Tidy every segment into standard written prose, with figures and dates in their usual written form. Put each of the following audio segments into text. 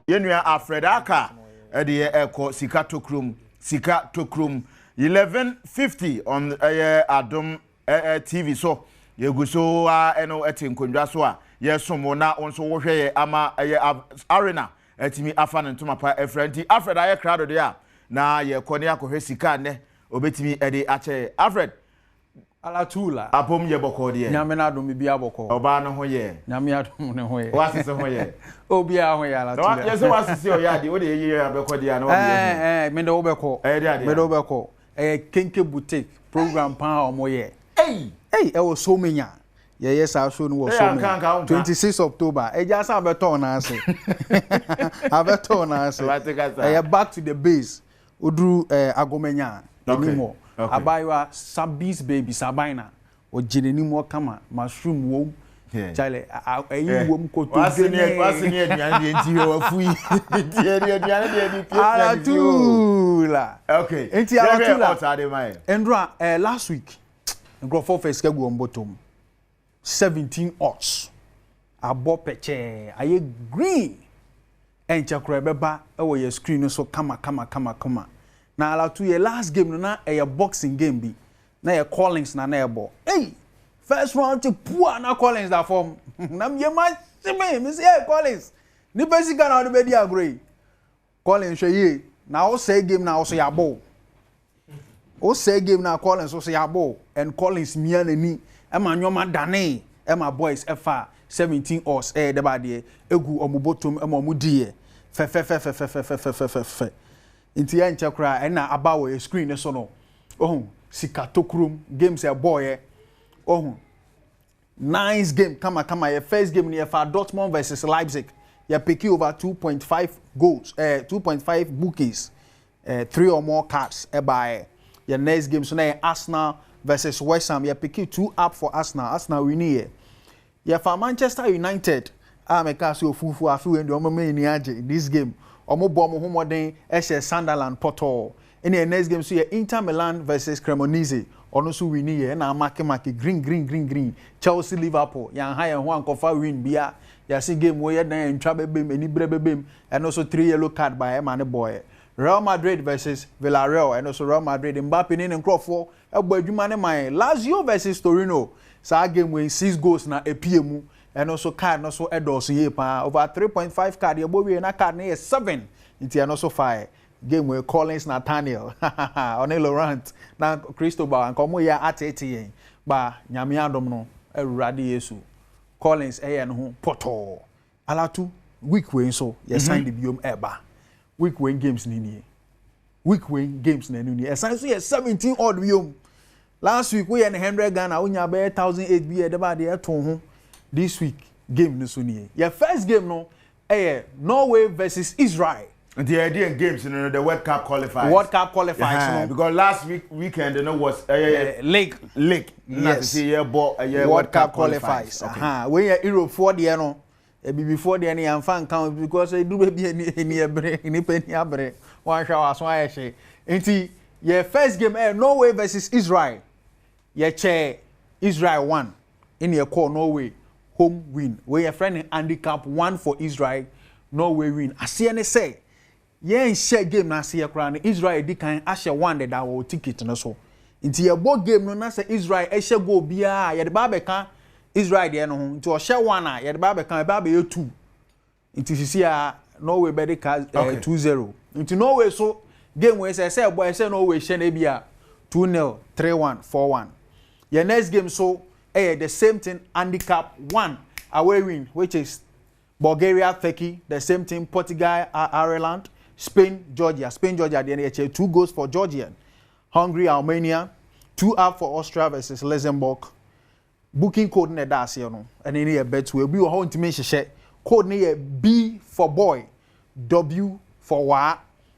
Yɛn nua Alfred Aka ɛde yɛ ɛkɔ sika tokrom, sika tokrom 11:50 on ɛyɛ Adom ɛɛ TV so. Yɛgu so a ɛno ɛte nkonnwa so a yɛsom wo na wo nso wohwɛ yɛ ama ɛyɛ arena atumi afa ne ntoma pa afira. Nti Alfred ayɛ krado deɛ a, na yɛkɔ ne akɔhwɛ sika nnɛ obɛtumi ɛde akyɛ Alfred. Alatula. Apom yɛ bɔkɔɔ deɛ? Nyame n'adom, bibi abɔkɔɔ. Ɔbaa no ho yɛ? Nyame adom, ne ho yɛ. Wasese ho yɛ? Obiara ho yɛ, Alatula. Yɛsɛ wasese ɔyɛ adeɛ wode yɛyɛ abɛkɔ deɛ a na wabɛyɛ. Ɛɛ ɛɛ mede wo bɛkɔ. Ɛyɛ de adeɛ. Mede wo bɛkɔ. Ɛyɛ Kenke Boutique program paa a ɔmo yɛ. Ei! Ei, ɛwɔ Somenya. Yɛyɛ saa show no wɔ Somenya. 26 October. Ɛgya sɛ abɛtɔn n'ase. Abɛtɔn n'ase. Ɛyɛ back to the base. Oduru Agomanya anim hɔ. Abaayewa Sabis Baby Sabina. Ɔgye n'anim hɔ kama. Mushroom wom. Kyale, ɛyi wom, kotodwe ne. Wase ne aduane deɛ nti hwɛ wafu yi. Nti ɛde aduane deɛ de pie. Alatula. Okay. Nti Alatula. Ɔtaade ma yɛ. Ndra last week, nkurɔfoɔ fɛ sika gu wɔn bɔtɔ mu. 17 odds. Abɔ pɛkyɛɛ. Ayɛ green. Ɛnkyɛ koraa ɛbɛba ɛwɔ yɛ screen no so kama kama kama kama. Na Alatu, yɛ last game no na ɛyɛ boxing game bi. Na yɛ Collins na ɛbɔ. Hey! First round ti pua na Collins da fam. Na yɛ ma hyɛ me sɛ, "Hey Collins, nipa sika na ɔde bɛdi agorɔ yi. Collins, hwɛ yie na wosɛe game na wɔso yɛabɔ o. Wosɛe game na Collins so yɛabɔ o." And Collins mia n'ani ɛma nneɛma dane ɛma boys ɛfa 17 odds ɛyɛ dɛbɛ adeɛ egu ɔmo bɔtɔm ɛma ɔmo diiɛ fɛfɛfɛfɛfɛfɛfɛfɛ. Nti yɛn nkyɛ koraa ɛna aba wɔ yɛ screen ne so no. Ohun sika tokurom games ɛbɔɔyɛ. Ohun nice game kama kama. Yɛ first game no, yɛfa Dortmund versus Leipzig. Yɛ pick over 2.5 goals, 2.5 bookings, three or more cards ɛbaeɛ. Yɛ next game so na yɛ Arsenal versus West Ham. Yɛ pick two up for Arsenal. Arsenal win yɛ. Yɛfa Manchester United a mɛka so ofufu afi wei deɛ, ɔmo mɛ ani agye this game. Ɔmo bɔ ɔmo ho mmɔden ɛhyɛ Sunderland pɔtɔɔ. Ɛna yɛ next game so yɛ Inter Milan versus Cremonese. Ɔno nso win yɛ. Ɛna amakemake green green green green. Chelsea Liverpool, yɛn ha yɛn ho ankɔfa win bia. Yɛsi game wo yɛ dan yɛn ntwa bɛbɛm ani brɛ bɛbɛm. Ɛno nso three yellow card ba ɛma ne bɔɔyɛ. Real Madrid versus Villarreal, ɛno nso Real Madrid, Mbappe ne ne nkurɔfoɔ ɛbɔ adwuma ne man. Lazio versus Torino, saa game wei six goals na epie mu. Ɛno nso card no so ɛdɔɔso yie paa, over 3.5 card. Yɛbɔ wie na card no yɛ seven, nti ɛno nso fa game wei Collins Nathaniel ɔne Laurent na Cristobal nka ɔmo yɛ atete yɛn ba. Nyame adom no, Awurade Yesu, Collins ɛyɛ ne ho pɔtɔɔ. Alatu, week wei nso yɛsan de biom ɛɛba. Week wei games ni nie, week wei games na ɛno nie. Ɛsan nso yɛ 17 odd biom. Last week woyɛ ne 100 Ghana, wonya bɛyɛ 1008 bi yɛ dɛbɛ adeɛ ɛto ho. This week game no so nie. Yɛ first game no ɛyɛ Norway versus Israel. Nti yɛ di games no, the World Cup qualifiers. World Cup qualifiers no. Because last week weekend no was ɛyɛ league. League. Yes. Na sɛ yɛ bɔ ɛyɛ World Cup qualifiers. Okay. Wei yɛ Europe foɔ deɛ no, ebibifoɔ deɛ no yɛnfa nka ho because edu baabi eni ɛbere nipa ani abere wɔn ahwɛ wɔn aso ayɛ hye. Nti yɛ first game ɛyɛ Norway versus Israel. Yɛkyɛ Israel one, ɛna yɛkɔɔ Norway home win. Wei yɛfrɛ no handicap one for Israel, Norway win. Aseɛ ne sɛ yɛnhyɛ game no aseɛ koraa no, Israel di kan ahyɛ one deda wɔ ticket no so. Nti yɛbɔ game no na sɛ Israel ɛhyɛ goal biara, yɛde ba abɛka Israel deɛ no ho. Nti ɔhyɛ one a, yɛde ba abɛka, ɛba abɛyɛ two. Nti sisi a Norway bɛde ka 2-0. Nti Norway so game wei sɛ ɛbɔ ɛsɛ Norway hyɛ no ebi a 2-0, 3-1, 4-1. Yɛ next game so ɛyɛ the same thing, handicap one away win, which is Bulgaria Turkey. The same thing, Portugal Ireland, Spain Georgia. Spain Georgia deɛ no, yɛkyɛ two goals for Georgia. Hungary Armenia, two up for Austria versus Luxembourg. Booking code no ɛda aseɛ no, ɛne ne yɛ Betway. Obi wɔ hɔ ntumi nhyehyɛ code no, yɛ B for boy, W for waa,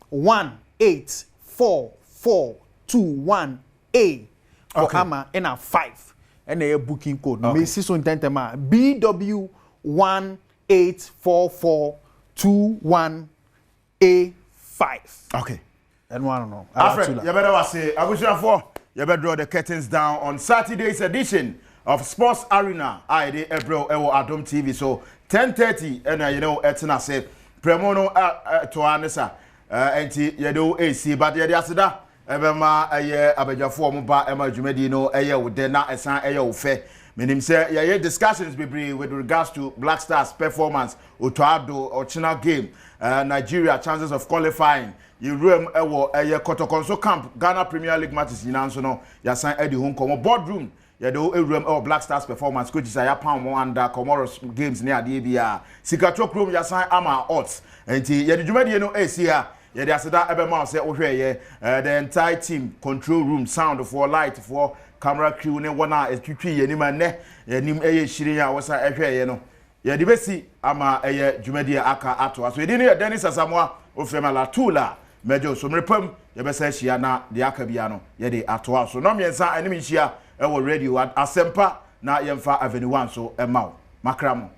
184421, A for ama, ɛna 5. Ɛna ɛyɛ booking code no. Mesi so ntɛntɛm a, BW184421A5. Ɛno ano no. Alfred, yɛbɛda wase. Abusuafoɔ, yɛbɛdraw the curtains down on Saturday's edition of Sports Arena a yɛde ɛbrɛw ɛwɔ Adom TV so 10:30. Ɛna yɛne wo ɛtena ase. Prɛmo no ɛtoa ne sa ɛnti yɛde wo ɛsi but yɛde aseda ɛbɛma ɛyɛ abadwafoɔ ɔmo ba ɛma dwumadie no ɛyɛ wo dɛ na ɛsan ɛyɛ wo fɛ. Menim sɛ yɛyɛ discussions bebree with regards to Black Stars performance, Otto Addo ɔkyena game, Nigeria chances of qualifying, yɛwuram ɛwɔ ɛyɛ Kɔtɔkɔnso camp, Ghana Premier League matches nyinaa nso no yɛasan adi ho nkɔmmɔ. Boardroom, yɛde wo ewuram ɛwɔ Black Stars performance, coaches a yɛapam wɔn under Comoros games ne adeɛ bi a sikatɔ kurom yɛasan ama odds. Nti yɛde dwumadie no esi ha. Yɛde aseda ɛbɛma wo sɛ wohwɛ yɛ the entire team, control room, sound foɔ, light foɔ, camera crew ne wɔn a ɛtwitwi yɛn anim a nnɛ yɛnim ɛyɛ hyiren a wɔsan ɛhwɛ yɛ no. Yɛde bɛsi ama ɛyɛ dwumadie aka atoa so. Yɛdi no yɛ Dennis Asamoah ofirama Latula mɛgye so. Mmerɛ pam yɛbɛsa ahyia na deɛ aka bia no yɛde atoa so. Nɔ 3 anim nhyia ɛwɔ radio Asɛmpa na yɛmfa Avenue 1 so ɛma wo. Makra mo.